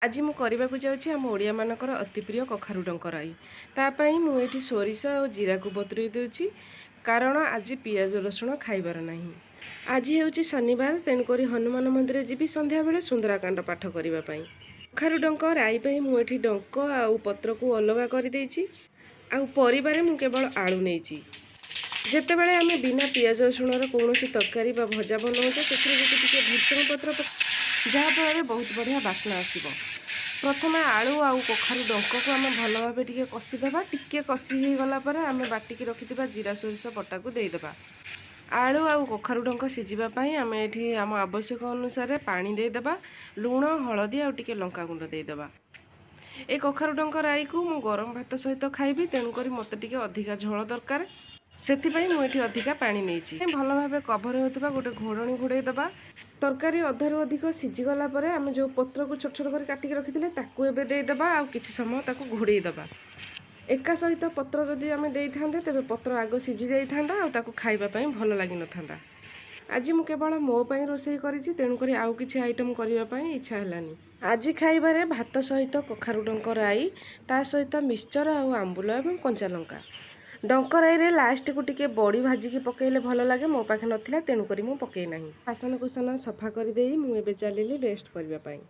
ଆଜି ମୁଁ କରିବାକୁ ଯାଉଛି ଆମ ଓଡ଼ିଆମାନଙ୍କର ଅତି ପ୍ରିୟ କଖାରୁ ଡଙ୍କ ରାଇ। ତା ପାଇଁ ମୁଁ ଏଠି ସୋରିଷ ଆଉ ଜିରାକୁ ବତୁରେଇ ଦେଉଛି, କାରଣ ଆଜି ପିଆଜ ରସୁଣ ଖାଇବାର ନାହିଁ। ଆଜି ହେଉଛି ଶନିବାର, ତେଣୁକରି ହନୁମାନ ମନ୍ଦିର ଯିବି ସନ୍ଧ୍ୟାବେଳେ ସୁନ୍ଦରାକାଣ୍ଡ ପାଠ କରିବା ପାଇଁ। କଖାରୁ ଡଙ୍କ ରାଇ ପାଇଁ ମୁଁ ଏଠି ଡଙ୍କ ଆଉ ପତ୍ରକୁ ଅଲଗା କରିଦେଇଛି, ଆଉ ପରିବାରେ ମୁଁ କେବଳ ଆଳୁ ନେଇଛି। ଯେତେବେଳେ ଆମେ ବିନା ପିଆଜ ରସୁଣର କୌଣସି ତରକାରୀ ବା ଭଜା ବନାଉଛେ, ସେଥିରେ ଯଦି ଟିକେ ଭୃଷଙ୍ଗ ପତ୍ର, ଯାହାଫଳରେ ବହୁତ ବଢ଼ିଆ ବାସ୍ନା ଆସିବ। ପ୍ରଥମେ ଆଳୁ ଆଉ କଖାରୁ ଡଙ୍କକୁ ଆମେ ଭଲ ଭାବେ ଟିକେ କଷିଦେବା। ଟିକେ କଷି ହେଇଗଲା ପରେ ଆମେ ବାଟିକି ରଖିଥିବା ଜିରା ସୋରିଷ ବଟାକୁ ଦେଇଦେବା। ଆଳୁ ଆଉ କଖାରୁ ଡଙ୍କ ସିଝିବା ପାଇଁ ଆମେ ଏଠି ଆମ ଆବଶ୍ୟକ ଅନୁସାରେ ପାଣି ଦେଇଦେବା, ଲୁଣ, ହଳଦୀ ଆଉ ଟିକେ ଲଙ୍କାଗୁଣ୍ଡ ଦେଇଦେବା। ଏ କଖାରୁ ଡଙ୍କ ରାଇକୁ ମୁଁ ଗରମ ଭାତ ସହିତ ଖାଇବି, ତେଣୁକରି ମୋତେ ଟିକେ ଅଧିକା ଝୋଳ ଦରକାର। ସେଥିପାଇଁ ମୁଁ ଏଠି ଅଧିକା ପାଣି ନେଇଛି। ଭଲ ଭାବେ କଭର ହେଉଥିବା ଗୋଟେ ଘୋଡ଼ଣୀ ଘୋଡ଼େଇ ଦେବା। ତରକାରୀ ଅଧାରୁ ଅଧିକ ସିଝିଗଲା ପରେ ଆମେ ଯେଉଁ ପତ୍ରକୁ ଛୋଟ ଛୋଟ କରି କାଟିକି ରଖିଥିଲେ, ତାକୁ ଏବେ ଦେଇଦେବା ଆଉ କିଛି ସମୟ ତାକୁ ଘୋଡ଼େଇ ଦେବା। ଏକା ସହିତ ପତ୍ର ଯଦି ଆମେ ଦେଇଥାନ୍ତେ, ତେବେ ପତ୍ର ଆଗ ସିଝି ଯାଇଥାନ୍ତା ଆଉ ତାକୁ ଖାଇବା ପାଇଁ ଭଲ ଲାଗିନଥାନ୍ତା। ଆଜି ମୁଁ କେବଳ ମୋ ପାଇଁ ରୋଷେଇ କରିଛି, ତେଣୁକରି ଆଉ କିଛି ଆଇଟମ୍ କରିବା ପାଇଁ ଇଚ୍ଛା ହେଲାନି। ଆଜି ଖାଇବାରେ ଭାତ ସହିତ କଖାରୁ ଡଙ୍କ ରାଇ, ତା ସହିତ ମିକ୍ସଚର ଆଉ ଆମ୍ବୁଲ ଏବଂ କଞ୍ଚା ଲଙ୍କା। ଡଙ୍କ ରାଇରେ ଲାଷ୍ଟକୁ ଟିକେ ବଡ଼ି ଭାଜିକି ପକାଇଲେ ଭଲ ଲାଗେ। ମୋ ପାଖେ ନଥିଲା, ତେଣୁକରି ମୁଁ ପକାଇ ନାହିଁ। ବାସନ କୁସନ ସଫା କରିଦେଇ ମୁଁ ଏବେ ଚାଲିଲି ରେଷ୍ଟ କରିବା ପାଇଁ।